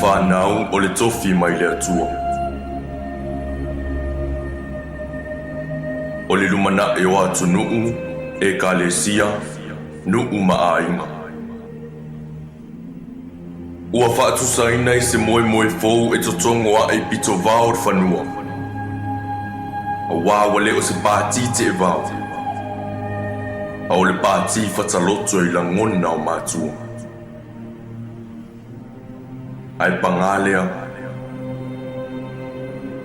fanau o le tofi mai le Atua. O le lumanai o atunuu, ekalesia, nuu ma aiga. Ua faatusaina i se moemoe fou e totogo aʻe i pitovao o le fanua, auā ua le o se pati teevao, a o le pati fataloto i lagona o matua. Ae pagā lea,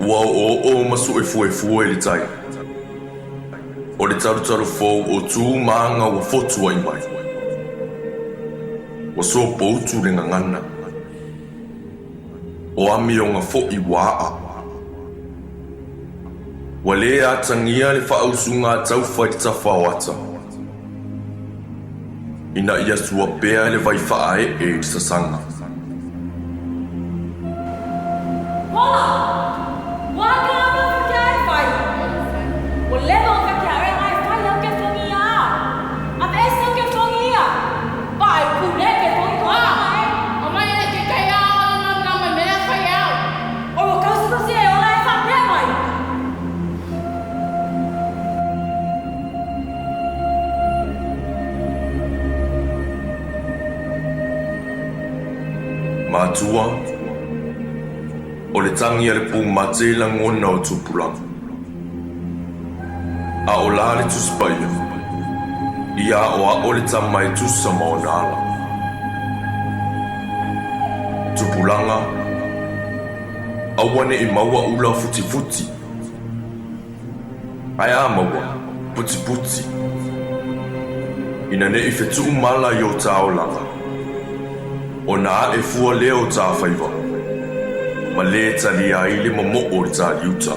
ua oooo ma suefuefue le tai. O le talutalu fou o tu ma aga ua fotuai mai. Ua sopoutu le gagana. O amioga foi ua aa. Ua lē atagia le faausuga a taufa i le tafa o ata. Ina ia sua pea le vai faaee i le sasaga. Pola! Ua aka au au ke ai fai. Ua leva ona ke au ai fai au ke fongi ia. Ave ese au ke fongi ia. Pa ai pule ke fongi ko a. O mai ele ke kai a o le nam nam mai mea fai au. O ua kausi kausi e ola e faapea mai. Matua, o le tagi a le pumate i lagona o tupulaga. A o la le Tusi Paia, ia aʻoaʻo le tama e tusa ma ona ala. Tupulaga, aua ne i maua ula futifuti. Ae a maua, putiputi. Ina ne i fetuʻu mala i o tā olaga, ona aʻe fua lea o tā faiva, ma lē talia ai le momoʻo o le tāliuta.